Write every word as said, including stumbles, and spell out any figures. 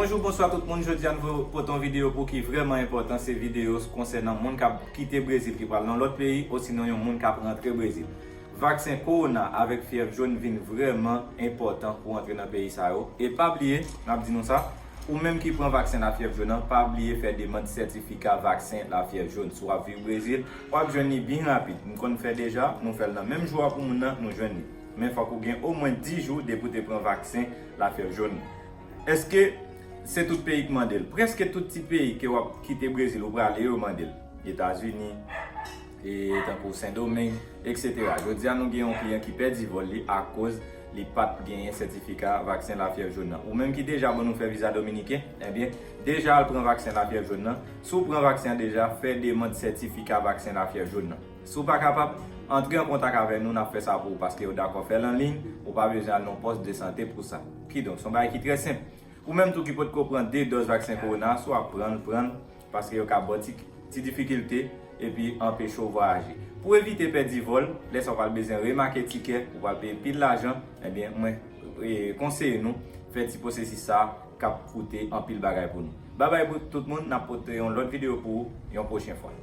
Bonjou, bonswa tout moun. Jodi a nou pote yon videyo pou ki vrèman enpòtan. Se videyo konsènan moun k ap kite Brezil ki pral nan lòt peyi, osinon yon moun k ap rantre Brezil. Vaksen kowona avèk fyèv jòn vin vrèman enpòtan pou antre nan peyi sa yo. E pa bliye, m ap di nou sa, ou menm ki pran vaksen lafyèv jòn nan, pa bliye fè demann sètifika vaksen lafyèv jòn. Si w ap viv Brezil, w ap jwenn li byen rapid. M konn fè deja, nou fè l nan menm jou a pou moun nan, nou jwenn li. Men fòk ou gen omwen dis jou depi w te pran vaksen lafyèv jòn nan. Èske se tout peyi k mande l? Prèske tout ti peyi ke w ap kite Brezil, ou prale, yo mande l. Etazini, e tankou Sendomeng, etsetera. Jodi a, nou gen yon kliyan ki pèdi vòl li akoz li pa t genyen sètifika vaksen lafyèv jòn nan. Ou menm ki deja ban nou fè viza dominiken, ebyen, deja al pran vaksen lafyèv jòn nan. Si w pran vaksen an deja, fè demann sètifika vaksen lafyèv jòn nan. Si w pa kapab, antre an kontak avè nou, n ap fè sa pou ou, paske yo dakò fè l anliy, ou pa bezwen al nan pòs de sante pou sa. Kidonk, se yon bagay ki trè senp. Ou menm tou ki potko pran de dòz vaksen kowona, si w ap pran l, pran l, paske yo ka ba w ti, ti difikilte epi anpeche w vwayaje. Pou evite pèdi vòl, lè sa w pral bezwen remake tikè, ou pral peye pil lajan, ebyen, mwen, e, konseye nou fè ti pwosesis sa k ap koute anpil bagay pou nou. Babay pou tout moun, n ap pote yon lòt videyo pou ou yon pwochen fwa.